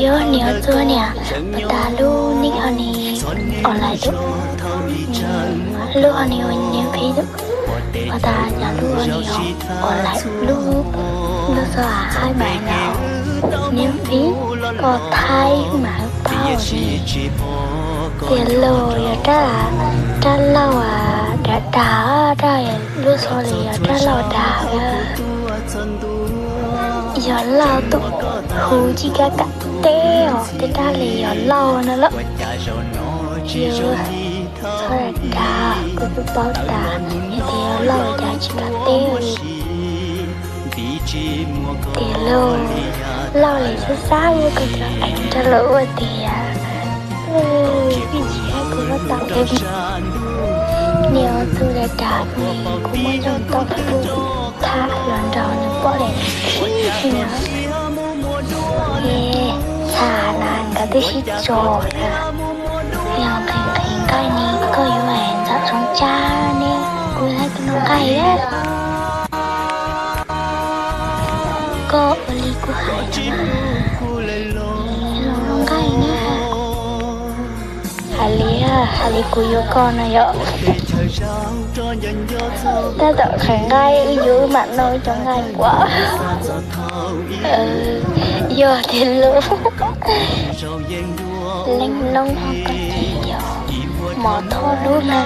Yog niam txua niam, ua tas lub neej ho nis online dum, lub ho nis ua niam phib dum, ua tas yog lub ho nis online lub, lub xov haib mas yog niam phib ko thaib mas paub tias lus yog rab, rab lauj dav dag, rab lub xov li yog rab lauj dag. Yog lauj tuaj hu tsis kam kam teb os, tej rab li yog lauj no lawm. Yog txhob dag, kuv twb paub tas yog tias yog lauj cas tsis kam teb li. Tias lauj, lauj li xab xab ua koj cov eev rau lawv ua tias, ib tsis hais kuv lub tau eb, niam txua dag dag, kuv muab zoo tau lub thaj los nrog nws pom li, ib tsis no, txhaj na nkawd twb sib tso na. Yog nqhis nqhis nqaij ne koj yuav ntxam zoo tsab ne, kuv hais tus no nqaij a. Koj ua li kuv hais no, los nqaij na. Hais li, hais li kuv yuav koj no yom. Tab tom qhwv nqaij wb yuav wb mam noj wb cov nqaij puas. Yog tiag lauj. Leej loob ho koj ces yog mos thoj dub na.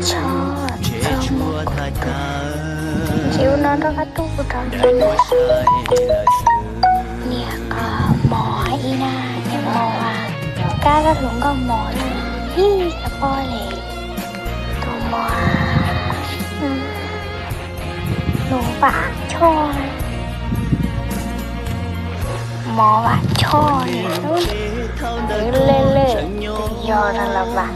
Txhob, txhob muab kuv kawg. Ntxiv ua no rau qab tub kuv rau niam, niam mos ib na, niam mos kab dab hluas nkauj mos na, ib xyov pob li. Tus mos, tus vam choj, mos vam choj li, lej lej, yog no los vam.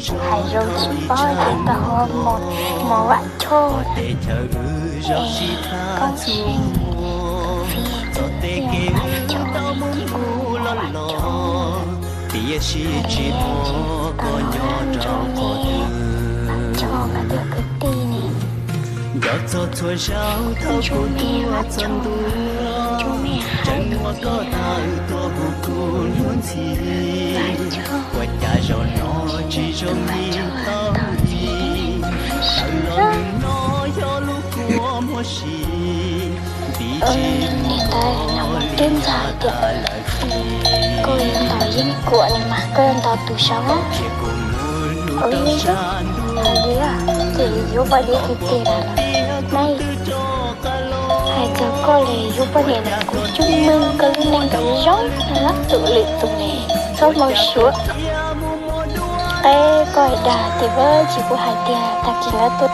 Hais zoo tsis paub ces tau ho mos vam choj. Es koj tseem fiv tus vam choj li ces kuv mos vam choj. Tiam sis tsis pom koj nyob rau qhov twg. Vam choj mas tus kwv tij ne. Nco txog txhua zaus thaum kuv tuaj txog ntua, ntsej muag koj tawm tuaj hu kuv hnub ntxhi. Ua cas zaum no tsis zoo li thaum ntxhi, sawv los no yog lub kua muag si. Nim ntawd no twb ntxhais tias koj yuav ntaus yeeb kuam li mas koj yuav ntaus tus saud na. Ua li ces yuav poj niam tiag tiag na. Hais txog koj li yuav poj niam na kuv coob meej koj lub neej ntawd zoo na tus lwm tus ne, txhob npau suav. Qeb koj dag tias tsis kuv hais tias tag kis lawv tuaj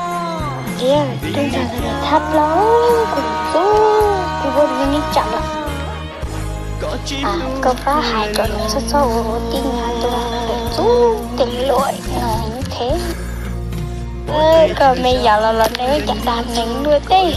tias twb ntxhais thab plaub kuv txub kuv ua li neb tsam lawm. Koj pab hais kom nws txhob txhob ua tij nyab tus txub tej luam no thiab. Koj me yam los los neb cam dag neeg luaj tej.